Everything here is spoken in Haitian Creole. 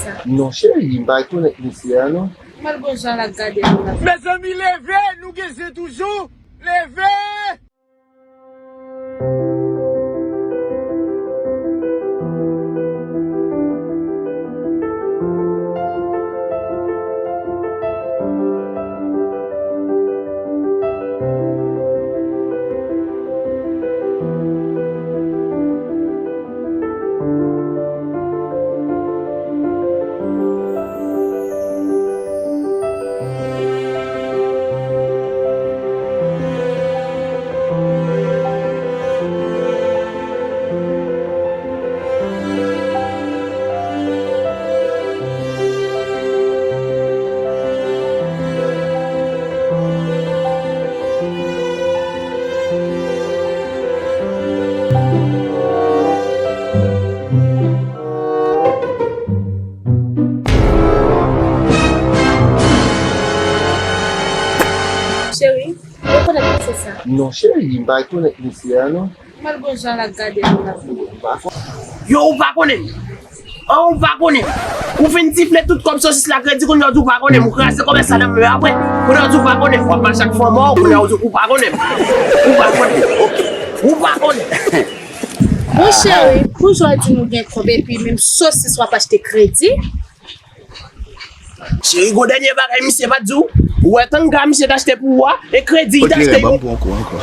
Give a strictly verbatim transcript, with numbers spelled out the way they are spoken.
sa. Non, cheri, m pa rekonèt misye a, non. Mal bon jan l ap gade nou la. Mezanmi, leve, nou gen zen toujou. Leve! Cheri, ou rekonèt mesye sa? Non, cheri, m pa rekonèt mesye a, non. Mal bon jan l ap gade nou la. Yo, ou pa konnen m. Oh, ou pa konnen m. Ou fin sifle tout kòb sosis la kredi, kounye a w di ou pa konnen m. Ou kraze kòmès la nan men apre. Kounye a w di ou pa konnen m. W ap mache ak fanm ou, kounye a w di ou pa konnen m. Ou pa konnen m. Ok. Ou pa konnen m. Bon, cheri, pou jodi nou gen kòb epi menm sosis w ap achte kredi. Cheri, gon dènye bagay misye pa t di w? Ou wè tanga misye t achte pou ou a? E kredi li t achte yo. Ban m pran kou ankò.